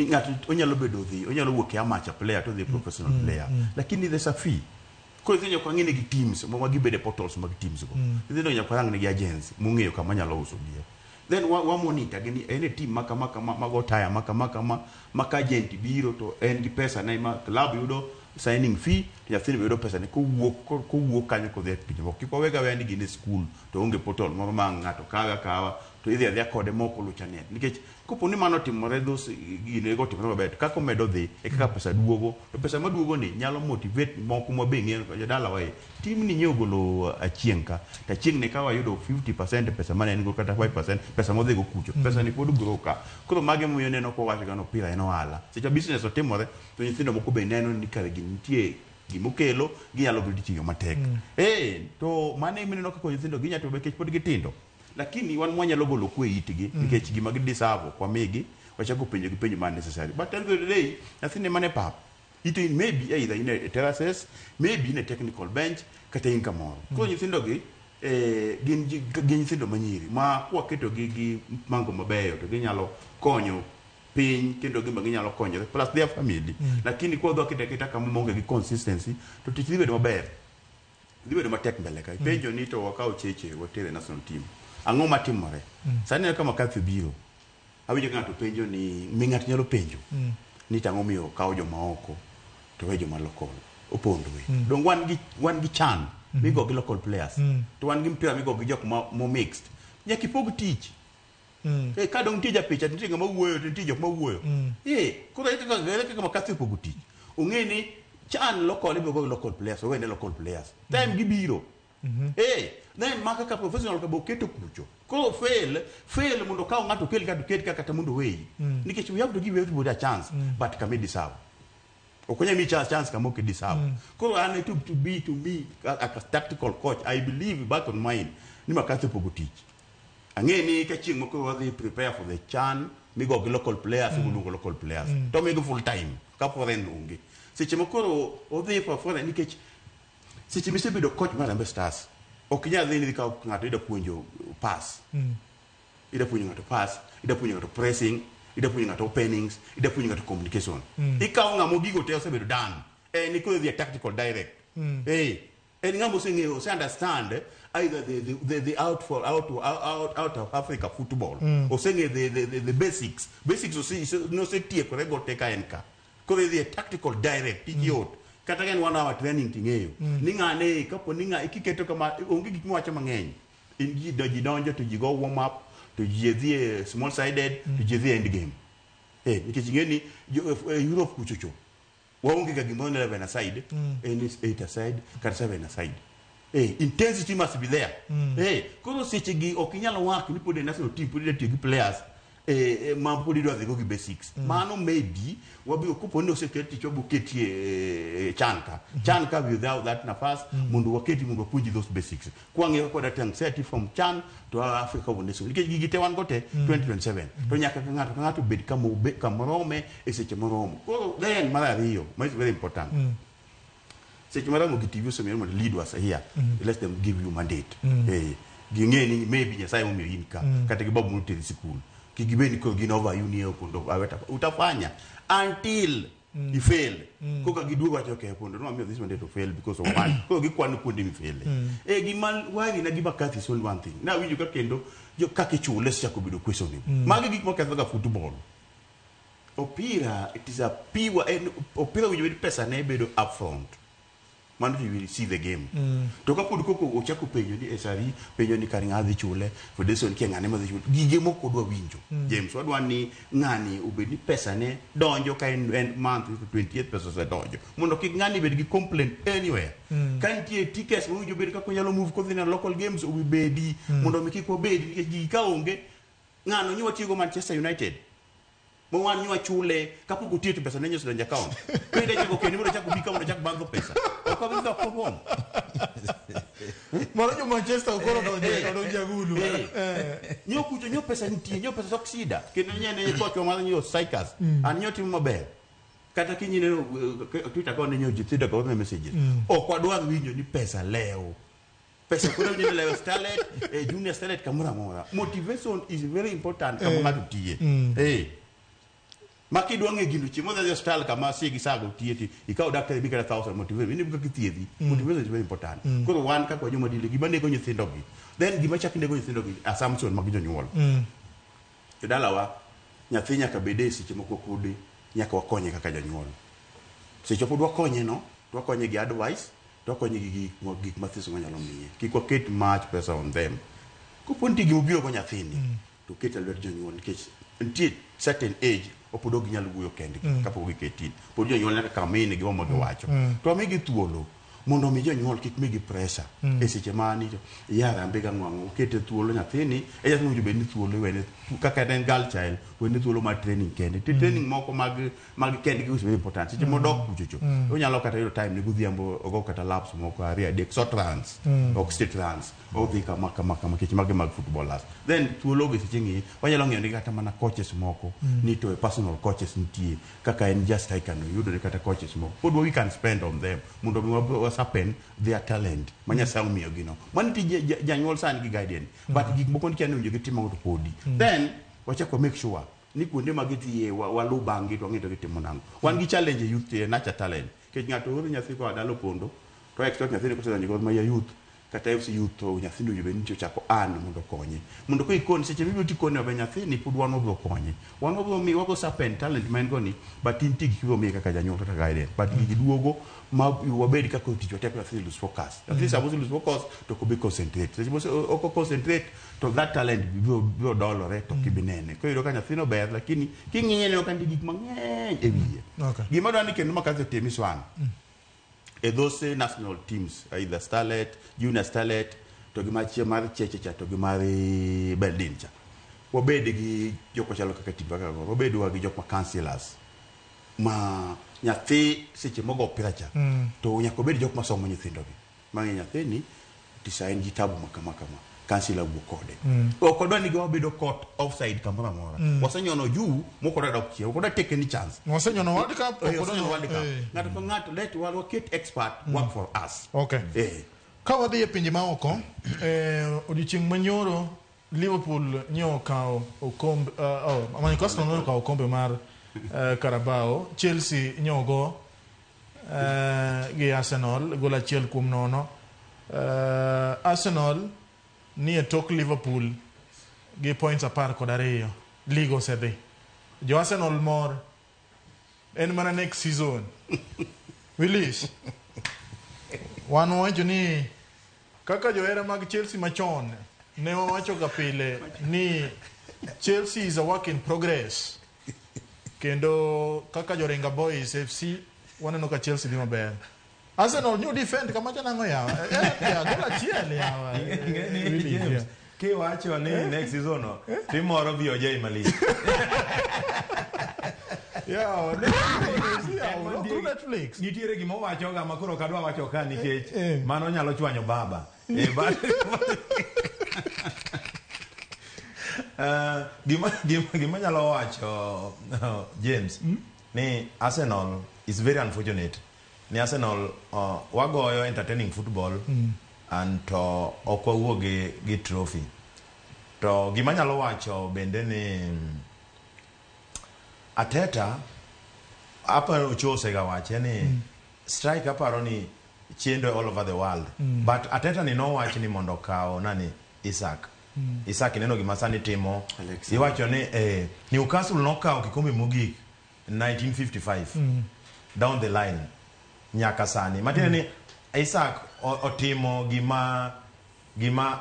ng'ato onyalo bedo dhi onyalo wuok e amateur player to dhi professional player lakini there's a fee koro nyithindo nyaka wang'e negi teams ma gibedo e portals mag teams go nyithindo nyaka warang negi agents mong'eyo kama nyalo uso gie then wa monitor gi ni en e team ma kama kama mago taya ma kama kama ma ka agent biro to en gi pesa ne ma club yudo signing fee to nyathini be yudo pesa ne kowuok kowuok kanyo kodhi e pinje moko kik wawega aweya ni gin e school to onge portal moro ma ng'ato kawe akawa to idhi adhiya kode mok oluw channel nikech kopo ni mano otimore those gino otimore maber to kaka omedo dhi e kaka pesa duogo to pesa maduogo ni nyalo motivate moko ma be ng'eyo jodala wa e team ni nyiewo golo Achieng' ka to Achieng' ne ka wayudo 50% pesa mane en go kata 5% pesa modhi go kucho pesa ni pod grow ka koro magi emomiyo ineno kowacho ga ni opira en ohala seche business otimore to nyithindo moko be neno ni kare gini nitie gimokelo ginyalo bedo tiyo matek to mano ema kaka nyithindo ginya timo nikech pod gitindo lakini wan mwanyalo golo kwe itgi nikech gima gideserve ok wamigi wachako penjo gi penjo ma necessary but at the end of the day nyathini mane pap ito in maybe either in a terraces maybe in a technical bench kata in kamoro koro nyithindo gi gin gin nyithindo manyiri ma kwaketo gi gi mango mabeyo to ginyalo konyo piny kendo gima ginyalo konyore plus their family lakini kwa wadwa keto aketa kama maonge gi consistency to tich dhi bedo maber dhi bedo matek mbele ka ipenjo ni to wakaw Cheche watere national team ang'o matimore sani ineno ka McCarthy biro awinjo ka ng'ato penjo ni mi ng'ato nyalo penjo ni tang'o miyo okaw joma oko to we joma local opondo we dong wan gi chan migo gi local players to wan gi mpira migo gi jok ma mo mixed nyaka ipog tich ka dong nitie japicha to nitie ng'ama wuoyo to nitie jok ma wuoyo koro ere kaka McCarthy opogo tich ong'e ni chan local ibiro go gi local players owene local players time gibiro then ma kaka professional ka bo keto kucho koro fail mondo kaw ng'ato okel ka to ket ka kata mondo oweyi nikech we have to give everybody a chance but kama deserve ok onyal miyi chance kama ok deserve koro an to be to me as a tactical coach I believe back on mine ni McCarthy opogo tich ang'e ni ka chieng' moko wadhi prepare for the CHAN migo gi local players mm. local players to migo full time ka foreign onge seche moko koro odhi for foreign nikech seche misebedo coach mar Harambee Stars ok inyal dhi ni idhi kawo ng'ato ida puonjo pass ida puonjo ng'ato pass ida puonjo ng'ato pressing ida puonjo ng'ato openings ida puonjo ng'ato communication ikawo ng'ama gigo te osebedo done en ikoro idhi e tactical direct en ng'ama oseng'eyo ose understand either the out for out, out, out of Africa football oseng'eyo the basics basics nosetiekore go te ka en ka koro idhi e tactical direct tij yot kata ka en one hour training ting'eyo ni ng'ane kapo ni ng'a kiketo kama onge gik miwacho mang'eny in ji donjo to ji go warm up to ji dhi e small sided to ji dhi e end game nikech ing'e ni Europe kuchocho waonge ga gimoro ni 11 aside en 8 aside kata 7 aside intensity must be there koro seche gi ok inyal wak ni pod e national team pod ida tiyo gi players Ma pod idwa dhigo gi basics. Mano maybe wabiro kopo ni oseket tich, wabiro ketie chan ka chan ka without that nafas mondo waketi mondo wapuonji those basics kwang'iyo koda tang seti from CHAN to Africa Foundation, nikech gigi te wan go te 2027 to nyaka ka ng'ato ka ng'ato bed kama kamorome e seche moromo. Koro then mar ariyo ma is very important, seche ma Ramogi TV osemiyo mondo lead us here, let them give you mandate. Ging'e ni maybe Nyasaye momiyo in ka kata gi babu moteri sikul, kik gibed ni koro gin over you ni pondo aweta utafanya until mm. ifail koka giduogo wacho, "Okay, pondo no amiyo this mandate to fail because of one." Koro gikwano kuonde mifele. Gima wari na gima kathi is only one thing na winjo ka kendo jo kaka ichule osechako bedo questionable. Magi gik maketho ga football. Opira, it is a pure en opira winjo bed pesa ne bedo upfront mano to you will see the game. To kapod koko ochako penjo ni SRE penjo ni kar ng'a dhi chule, federation kia ng'ane ma dhi chule, gige moko odwa winjo. James, wadwa ni ng'ani obed ni pesa ne donjo ka en end month to 28 pesa osedonjo mondo kik ng'ani bed gi complaint anywhere. Ka nitie tickets mowinjo bed kaka onyalo move kodhi na local games obedi mondo mi kik wabedi nikech gigi ka onge ng'ano nyiwa tiyogo Manchester United ma wan nywa chule kapok otiyo to pesa ne nyoso donjo account. Koro ida chako kendo mondo chako bi ka mondo chak bandho pesa ok wabi dok perform. Mano jo Manchester koro donje agulu. Nyo kucho nyo pesa nitie, nyo pesa ok sida kendo nyene kochwa mar nyo strikers an nyo timo maber kata kinyineno Twitter kone nyo jithido ka messages ok wadwar winjo ni pesa lewo, pesa koro winjo ni lewo starlet, junior starlet, kamoro amora. Motivation is very important kama ng'ato tiye. Ma kidwa ng'e gino chiemo dhi e osiptal kama sie gi sago tiye ti ikaw daktari bi kata thousand motivation in kaka ithiedhi. Motivation is very important. Koro wan kaka wajoma dile gima nego nyithindo gi, then gima chak nego nyithindo gi assumption mag jonyuol. Jodalawa, nyathi nyaka bede e seche moko pod nyaka wakonye kaka janyuol. Seche pod wakonye no to wakonye gi advice to wakonye gi gik mathiso manyalo miye. Kik waket much pressure on them. Kopo nitie gima obiro go nyathini to ket e lwet jonyuol nikech nitie certain age pod ok ginyal wuoyo kendgi kapok gik 18. Pod jonyuol nyaka come in gi gima giwacho. To wamigi thuolo mondo mi jonyuol kik migi pressure e seche ma ni ya rambe ga ng'wang'o okete thuolo nyathini e nyathi mowinjo bed ni thuolo iwene kaka en girl child, wene thuolo mar training kende. Nitie training moko mag kendgi is very important. Seche modok kuchocho onyalo kata yudo time ne godhiambo ogo kata laps moko ariyo adek, short runs, ok straight runs, odhi kama kama kama kech magi mag footballers. Then thuolo gi seche ng'i wanyalo ng'iyo ni kata mana coaches moko ni to personal coaches nitie kaka en just striker no yudore kata coaches moko pod we can spend on them mondo mi wa sharpen their talent ma Nyasaye omiyo gi no. Mano tij janyuol sani gi guardian, but gik moko nikia ni owinjo gitim ang'o to podi. Then wachako wa make sure ni kuonde ma gidhiye waluw bang'gi to wang'e to gitimo nang'o. Wan gi challenge e youth e nurture talent nikech ng'ato oro nyathi koa dala opondo to expect nyathini kosedonjo e Gor Mahia youth kata FC youth to nyathini owinjo bed ni ochako earn mondo okonye mondo ko ikon seche mibiro tikone maber nyathini pod wan wabiro konye, wan wabiro mi wabiro sharpen talent ma en go ni, but in nitie gik mibiro miye kaka janyuol kata guardian, but gigi duogo ma wabed kaka tich watek. Nyathini lose focus, nyathini sama ose lose focus to ok obi concentrate. Seche mose ok concentrate to that talent biro dolore to ok ibi nene. Koro iyudo ka nyathino ber lakini king'iye ineno ka nitie gik mang'eny e wiye. Gima dwa ni kendo makazi otim is one e those national teams, either starlet, junior starlet to gi machie mar cheche cha to gi mar Beldin cha, wabed gi jok machalo kaka team kaka Gor, wabed wa gi jok ma councillors ma nyathi seche mogo opira cha to nyaka obed jok masomo nyithindo gi mang'e nyathini tisa en gi tabu ma kama kama, councillor wuo kode. Ok wadwa ni wabedo caught offside kamoro amora. Wasenyono juu mok wadwa dok chien, ok wadwa take any chance. Wasenyono World Cup, ok wasenyono World Cup. Ng'ato ka ng'ato let waket expert work for us. Ka wadhi e pinje maoko, odiochieng' manyoro Liverpool nyo okawo okombe, oh, Manchester nyo okawo okombe mar Carabao. Chelsea nyo ogo gi Arsenal gol 1-0. Arsenal ni e tok Liverpool gi points 12. League osedhi. Jo Arsenal mor. En mana next season. Willis. Wan wawacho ni kaka johera mag Chelsea machon ne wawacho ga pile ni Chelsea is a work in progress. Kendo kaka Joringa Boys FC waneno ka Chelsea dhi maber. Arsenal nyo defend kamacha nang'o yawa? Ya gol achiel yawa. Ing'e ni Willis, James, yeah. Kiwacho ni next season no, timoro BOJ malich. Yawa, Netflix, yawa, lokru Netflix. Nitiere gima owachoga ma koro ok adwa wacho ka nikech Eh. mano nyalo chwanyo baba. Gima nyalo wacho James ni Arsenal is very unfortunate. Ni Arsenal wagoyo entertaining football and to ok wawuog gi trophy. To gima nyalo wacho bende ni Arteta aparo Ocho osega wache ni strike aparo ni chendo all over the world. But Arteta ni nowach ni mondo okaw nani Isak. Isak ineno gima sani timo. Alexander. Iwacho ni Newcastle nokawo kikombe mogik 1955 down the line nyaka sani. Matiende ni Isak otimo gima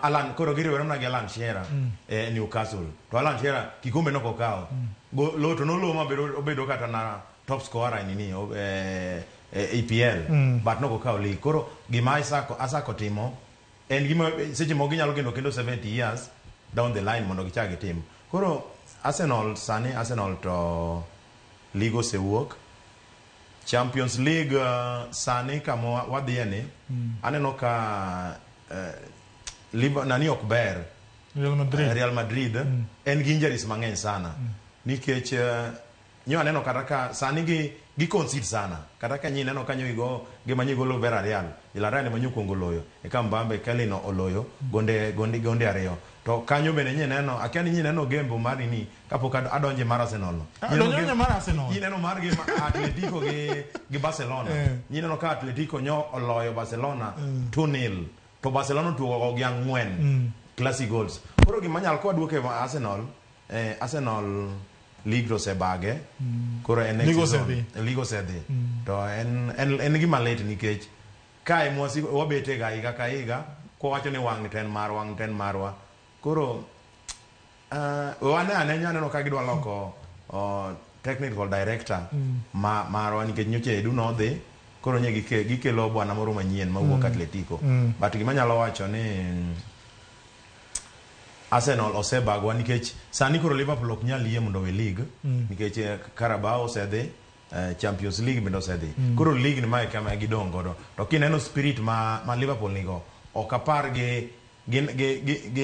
Alan koro giriwore mana gi Alan Shearer Newcastle. To Alan Shearer kikombe nok okawo. Loto noloo mabedo obedo kata na top scorer nini EPL but nok okawo league. Koro gima Isak otimo en gima seche moko ginyalo geno kendo 70 years down the line mondo gichak gitim. Koro Arsenal sani Arsenal to league osewuok. Champions League sani kama wadhiye ni aneno ka nani ok ber. Real Madrid. Real Madrid en gi injuries mang'eny sana. Nikech nyo aneno kata ka sani gi concede sana. Kata ka nyi neno ka nyo igo gima nyi golo Villarreal. Villarreal ema nyo kuongo loyo. Eka Mbappe Kelly oloyo gonde ariyo. To kanyo bende nyi neno akia ni nyi neno gembo mar nini kapok adonje mar Arsenal no. Donjo mar Arsenal. Nyi neno mar gi Atletico gi Barcelona. Nyi neno ka Atletico nyo oloyo Barcelona 2-0. To Barcelona otugo gi 4 classic goals. Koro gima nyalo kwa duoke Arsenal, Arsenal league osebage. Koro en next League season. osedhi. League osedhi. To en gima lit nikech kae mwasi wabete ga higa ka higa kwawacho ni wang' ten marwa, wang' ten marwa. Koro wane ane nyaneno ka gidwa loko technical director marwa nikech nyocha Edu nodhi. Koro nye gikelo bwana moro manyien mawuok Atletico. But gima nyalo wacho ni Arsenal osebagwa nikech sani koro Liverpool ok nyal yie mondo we league nikech Carabao osedhi, Champions League bende osedhi. Koro league ni mae kama gidong' godo. To kineno spirit ma Liverpool nigo, ok apar gi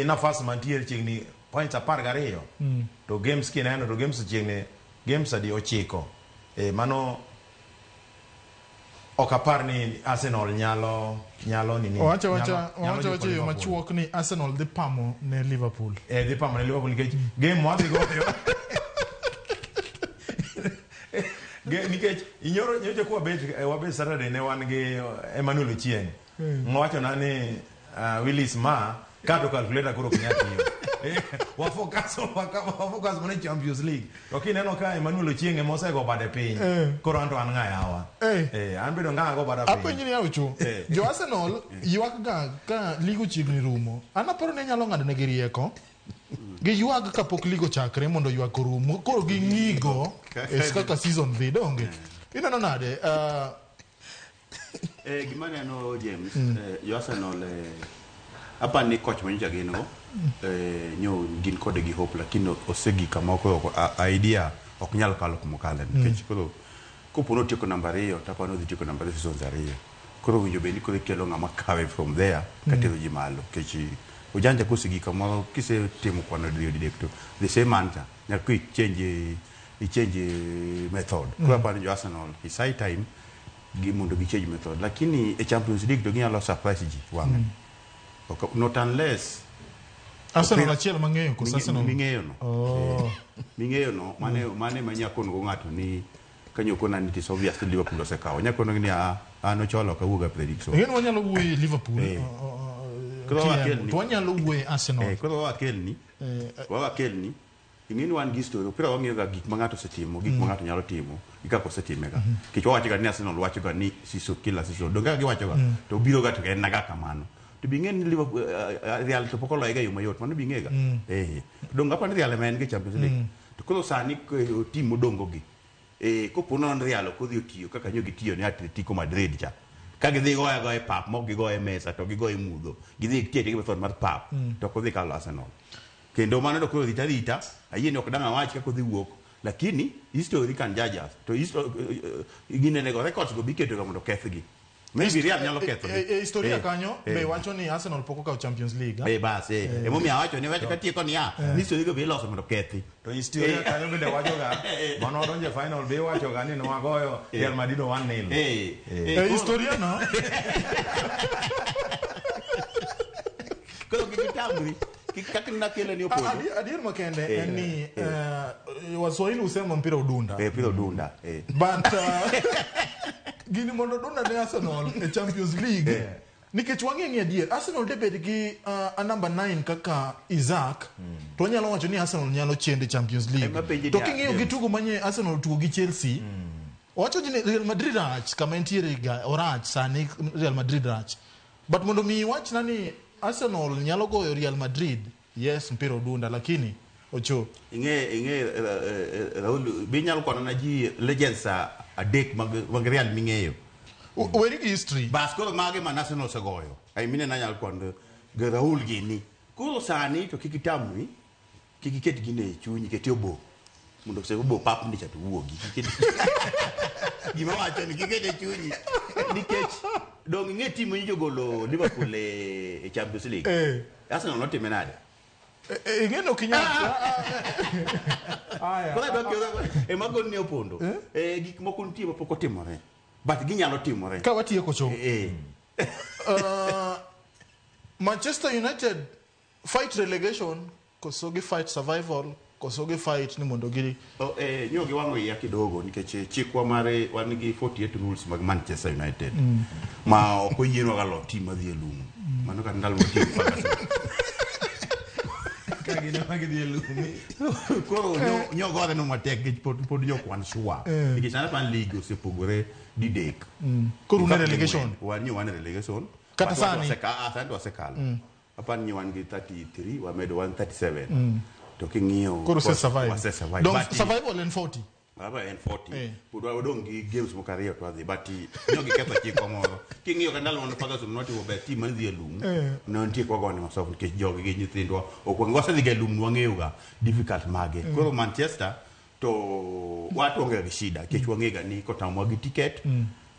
nafas mantiere chiegni points 12. To games kineno to games chiegni games adi 9. Mano ok apar ni Arsenal nyalo nini. Owacho wacho yo machuok ni Arsenal dhi pamo ne Liverpool. Dhi pamo ne Liverpool nikech game mwadhi goyo. Nikech inyoro nyocha kwa wabet Saturday ne wan gi Emmanuel Ochieng. Ngowacho na ni Willis ma kato calculator koro ok nyal tiyo. Wafocus mana Champions League. To kineno ka Emmanuel Ochieng ema osego bade piny. Koro anto an ng'a yawa. An bedo ng'a go bada piny. Apenji ni Aucho. Jo Arsenal ywak ga ka ligo chiegni rumo. An aparo ni nyalo ng'ado negi rieko. Giywag kapok ligo chakre mondo ywak orum. Koro ging'igo kaka season dhi donge. Ineno nade? Gima neno James, jo Arsenal apa ni coach manyocha gin go nyo gin kode gi hope lakini osegi kamoko idea ok nyal kalo kuma kale nikech koro kopo notieko namba 2 to aparo nodhi tieko namba 2 seasons 2 koro winjo bed ni koro ikelo ng'ama kawe from there katero ji malo nikech ujanja kosegi kamoro kisetimo kwano didek to the same answer nyaka i change method. Koro aparo ni jo Arsenal is high time gi mondo gi change method lakini e Champions League to ginyalo surprise ji wang'e. Okay, not unless Arsenal achiel mang'eyo koso Arsenal ming'eyo no. Ming'eyo no mane manyako go ng'ato ni kanyo kona ni it is obvious ni Liverpool osekawo. Nyako ni an ocholo kawuoga prediction. Ing'e ni wanyalo wuoyo Liverpool. To wanyalo wuoyo Arsenal. Koro wakelni. Wakelni. Ing'e ni wan gi story opira wang'iyo ga gik ma ng'ato osetimo, gik ma ng'ato nyalo timo, gi kaka osetime ga. Nikech wawacho ga ni Arsenal wacho ga ni season kila season. Donge kaka giwacho ga to biro ga to en ga kamano. To bi ng'e ni Liverpool Real to pok oloye ga e yo mayot, mano bi ng'e ga. Donge apani Real ema en gi Champions League. To koro sani team modongo gi. Kopo non Real ok odhi otiyo kaka nyo gitiyo ne Atletico Madrid cha. Ka gidhi goye agoya e pap, mok gigoye e mesa to gigoye e mudho. Gidhi tieke gi method mar pap to ok odhi kalo Arsenal. Kendo mano to koro rita rita, ayie ni ok dang' awach kaka odhi wuok, lakini history can judge us. To history, ginenego records go biketo ga mondo okethgi. Maybe Real nyalo kethogi. E historia Eh, kanyo eh. be wacho ni Arsenal pok okawo Champions League. ah? Eh, bas, eh. Emomiyo awacho ni wacho katieko niya, ni history go be iloso mondo okethi. To historia kanyo bende wachoga mano wadonjo e final be iwachoga ni nwagoyo Real Madrid 1-0. Eh, eh, E historia no koro kik itamri. Kik kaka nakele ni opondo. Adier makende en ni Waswahili husema mpira udunda. Eh, piro dunda. Eh. But gini mondo dunda ne Arsenal e Champions League nikech wang'e ni adier Arsenal de bed gi a number 9 kaka Isaac to wanyalo wacho ni Arsenal nyalo chendo e Champions League. Ema penji To ni, king'iyo gi James. tugo manye Arsenal tugo gi Chelsea wacho ni Real Madrid rach kama entiere ga orach sani Real Madrid rach. But mondo mi iwachna ni Arsenal nyalo goyo Real Madrid, yes mpira odunda lakini ocho Ing'e ing'e Raul be inyalo kwano na ji legends adek mag mag Real ming'eyo. Weri gi history. Bas koro mage ma Arsenal osegoyo. Ai mine nanyalo kwano gi Raul gini. Koro sani to kik itamri, kik iket gine e chunyi, ket e obo. Mondo se obo pap ni cha to wuogi. Gima wacho ni kik iket e chunyi. Nikech dong ing'e team manyicho golo Liverpool e Champions League. Eh. Arsenal notime nade? Ing'e ni ok inyal. Aya. Koro adwa kelo ema gol ne opondo. Eh, gik moko nitie mapok otimore. But ginyalo timore. Ka watieko cho. Eh. Manchester United fight relegation koso gi fight survival koso gi fight ni mondo gi Oh, eh, nyo giwang'o iya kidogo nikech chikwa mare wan gi 48 rules mag Manchester United ma ok oyienwa ga lo team madhi e lum. Mano kata ndalo matiyo gi Ferguson. Ka gin ema gidhi e lum. Koro nyo gore no matek nikech pod nyo ok wan sure. Nikech sani pan league osepogore didek. Koro un e In fact, relegation. Wan nyo wan e relegation. Kata But sani? Sani to wasekalo. Apani wan gi 33, wamedo 137. To king'iyo Koro use survive. wase survive. Dong But- survival en 40. Aba en 40. Eh. Pod wadong' gi games moko ariyo to wadhi but nyo giketho chikwa moro. King'iyo ka ndalo mane Ferguson notimo ber team mane dhi e lum. Ne nitie kwa gone masof nikech jogi gi nyithindwa ok wang'e wasedhi ga e lum wang'eyo ga difficult mage. Koro Manchester to watu onge gi shida nikech wang'e ga ni kotamwa gi ticket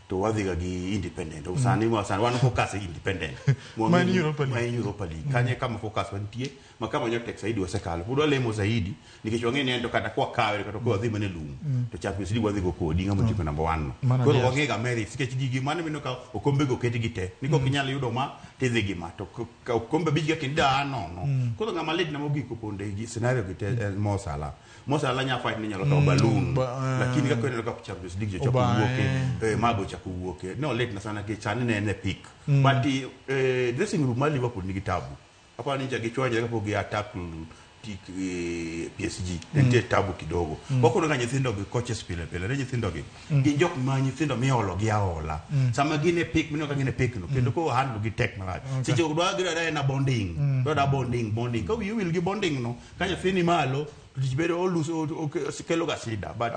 to wadhi ga gi independent. Sani sani wan focus e independent. Ma en Europa League. Ma en Europa League. Kanye kama focus wantie ma kama nyo tek zaidi wasekalo. Pod walemo zaidi nikech wang'e ni en to kata kwa kawe kata kwa wadhi mana e lum to Champions League wadhi go kodi ng'ama otieko number 1 no. Mana Koro adier. wang'e ga merits nikech gigi mano mineno ka okombe go oket gi te. Ni kok inyal yudo ma tidhi gi ma to ka okombe abich ga kendo daa nono. Koro ng'ama lit na mogik oponde gi scenario gi te en Mo Salah. Mo Salah nya fight ni nyalo kawo balloon. Lakini kaka ineno ka Champions League jochako Oba, wuoke mago chako wuoke. Ne olit na sana nikech sani ne en e peak. But dressing room mar Liverpool nigi tabu. Aparo ni gichwanyore kapok gi attack PSG. Nitie tabu kidogo. Wakono ga nyithindo gi coaches pile pile. Ne nyithindo gi. Gin jok ma nyithindo miolo gi aola. Sama gin e peak mineno ka gin e peak no. Kendo ko handle gi tek marach. Seche moko dwa gidwa na bonding. Dwa bonding bonding. Ka wiyi owil gi bonding no, ka nyathi ni malo to tich bedo oluso kelo ga shida. But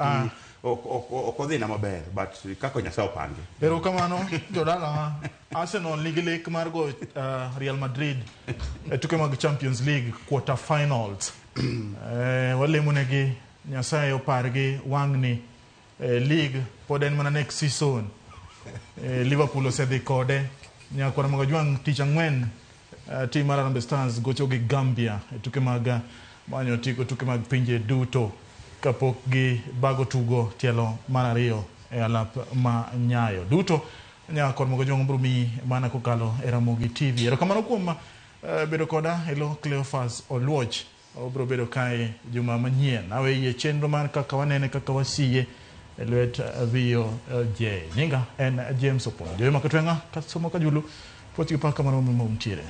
ok odhi na maber. But kaka Nyasaye opange. Erokamano jodalawa. Arsenal nigi lek mar goyo Real Madrid e tuke mag Champions League quarter finals. Walemo negi Nyasaye opargi wang'ni league pod en mana next season. Liverpool osedhi kode. Nyakwar Magajwang' tich ang'wen team mar Harambee Stars gocho gi Gambia e tuke mag manyo otiko tuke mag pinje duto kapok gibago tugo tielo mar ariyo e alap ma Nyayo. Duto nyakwar Magajwang' biro miyi mana kokalo e Ramogi TV. Erokamano kuom bedo koda elo Cleophas Oluoch. Obiro bedo kae juma manyien. Aweyie chenro mar kaka wanene kaka wasiye e lwet VOJ. Nyinga en James Opondo. Joyoma Katweng'a, Kasomo Kajulu, puoch gi pak kamano mumtiere.